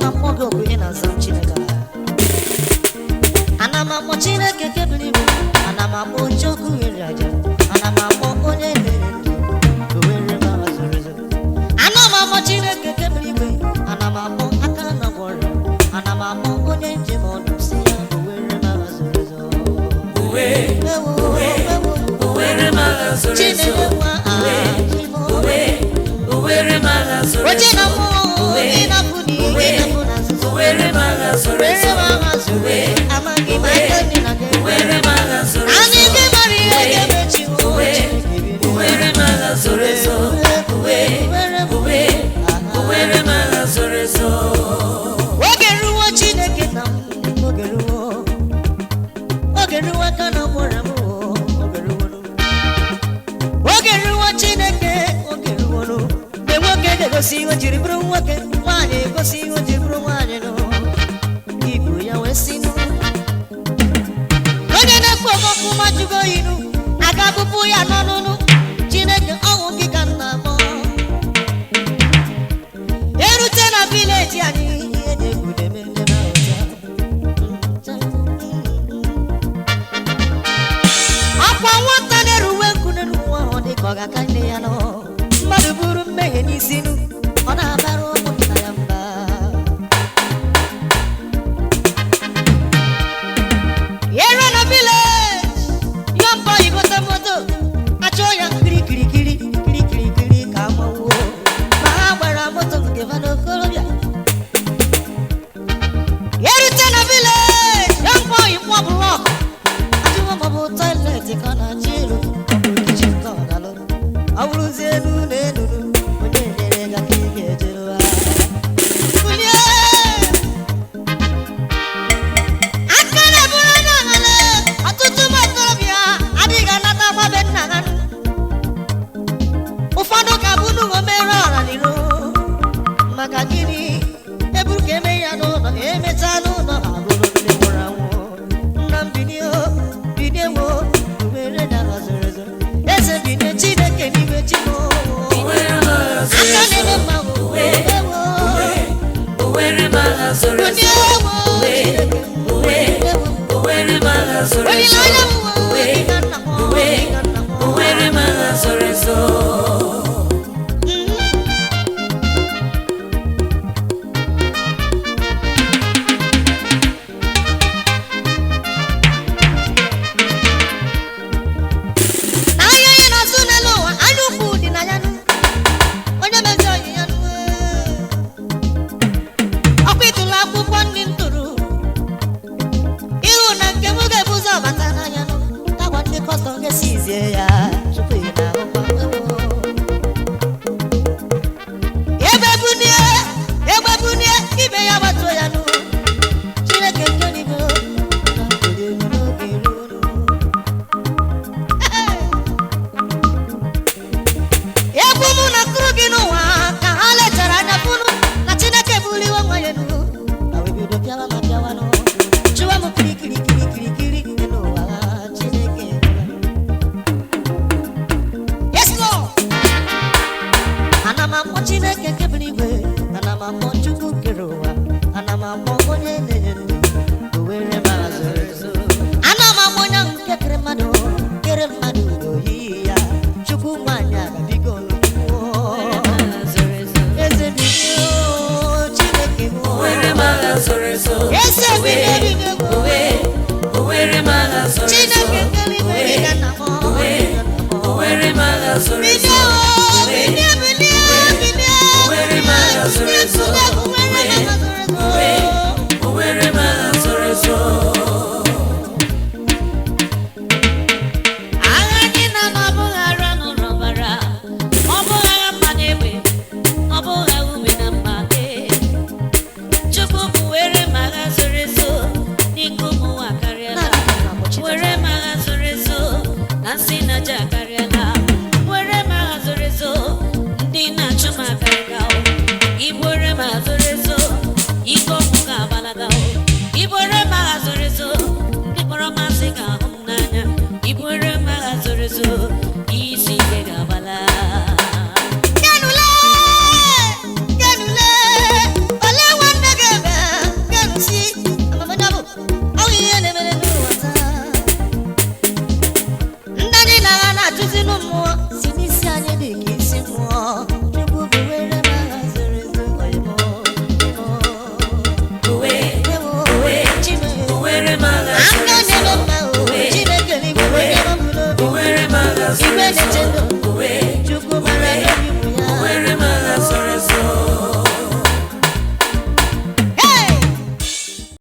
na mmụọ gị okwu ị na-aza m Chineke. Ana m akpọ Chineke kebiri ibu, ana m akpọ Chukwu nyere aja, ana m akpọ onye na-enye ndụ, o were m agha zoro ezo. Ana m akpọ Chineke kebiri igwe, ana m akpọ aka na gwọrọ, ana m akpọ onye njem ọnụ si ya o were m agha zoro ezo. Uwe, Ewo, ewo, uwere m agha zoro ezo. Chineke nwa Uwe, Chimo. uwe, uwere m agha zoro Oche ezo. na mmụọ, ị na-apụ n'ihe, ị na-apụ na nzuzo. Uwere m agha zoro Were ezo. m agha zoro ezo, amaghị m aka nri na gị. Uwere m agha zoro Anyị ezo. gị mara ihe ga-emechi o, Uwe, Chineke bilie. uwere m agha zoro ezo. Uwe, uwe, uwere m agha zoro ezo. Oge ruo Chineke na m, oge ruo. Oge ruo aka na mụra m, o, oge ruo nụ. Oge ruo Chineke, oge ruo nụ. Mgbe nwoke ga-egosi ihe o jiri bụrụ nwoke, nwaanyị egosi ihe o jiri bụrụ nwaanyị nụ. Ibu ya wee sị nụ. Onye na-ekpo ọkụ majugo inu, aga bụpụ ya n'ọnụnụ. Chineke ọnwụ gị ka m na-akpọ. Erute na vileji anyị, ihe dị egwu na-eme ndị na-ahụta. Akwa nwata na-eruwe nkụ n'elu ụwa ọ dị ka ọ ga-aka nne ya nọ. Mmadụ buru mmehie n'isi nụ, ọ na-abara ụmụnna ya mba. Ere na village, young boy gote moto, achọ ya kirikirikiri kirikirikiri ka amawuo. Ma ha gbara moto nke ha n'okorobịa. Erute na village, young boy kwọ blọk. Ajụwa ma ọ bụ toilet ka ọ na-achọ ịrụ, ọ bụ kichin ka ọ na-alụ. Ọ bụrụzie elu na elulu, onye nyere gị aka ị ga-ejeru ha. Kulie! Aka na-eburu onye aghara, ọtụtụ ụmụ okorobịa adịghị anata akwa be nna ha. Ụfọdụ ka bụ n'ụlọ mere ọra n'iro. Maka gịnị? Eburu ka eme ya n'ụlọ, emechaa n'ụlọ ha bụrụ ndị nwụrụ anwụ. Nna m binie, binie wo, were dara zoro ezo. Eze binie Chineke n'ime chi m. Uwere m agha zoro Aka ezo. na-eme mma wo, ewo. Uwere m agha zoro ezo. Binie wo, Chineke m, Uwe, ewo. uwere m agha zoro ezo. Olileanya m wo, Uwe, ịga nna m, uwe, ịga nna m. uwere m agha zoro ezo. Ahịa ya na-azụ n'elu ụwa, anya ukwu dị na ya nụ. Onye mezi ọyị ya nụ. Ọkwa ịtụrụ akwụkwọ ndị m tụrụ. Ịhụ na nke m ga-ebu ụzọ bata n'anya nụ. Ka gwa ndị kọstọm ga-esizie ya tupu ị na-ahụkwa ewo. Egbe bunie, egbe bunie, ibe ya gbatuo ya nụ. Chineke nke eluigwe, na nkuli elu n'oge ruo nụ. Egwu mụ na kụrụ gị n'ụwa ka ha lechara anya fụnụ na Chineke buliwe nwa ya elu. Ma wee bido pịawa ma pịawa nụ. Chụwa m kirikiri kirikiri kiri n'ụwa Chineke. Yes, Lord. Ana m akpọ Chineke kebiri igwe, ana m akpọ Chukwu kere ụwa, ana m akpọ onye na-enye ndụ, o were m azụrụ ezo. Ana m akpọ onye ahụ nke kere mmadụ n'oyiyi ya, Chukwu nwanyị agabigo n'ụwa. Eze bilie o, Chineke m o. Uwere m agha zoro ezo. Eze bilie bilie